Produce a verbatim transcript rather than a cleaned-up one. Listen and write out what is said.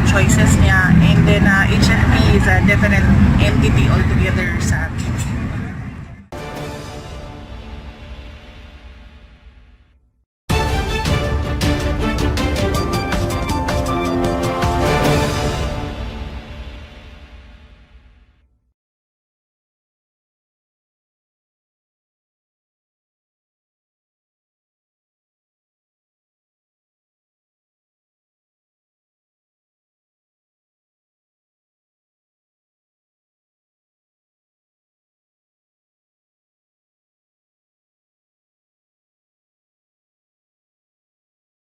choices niya. And then, uh, H F P is a different entity altogether sa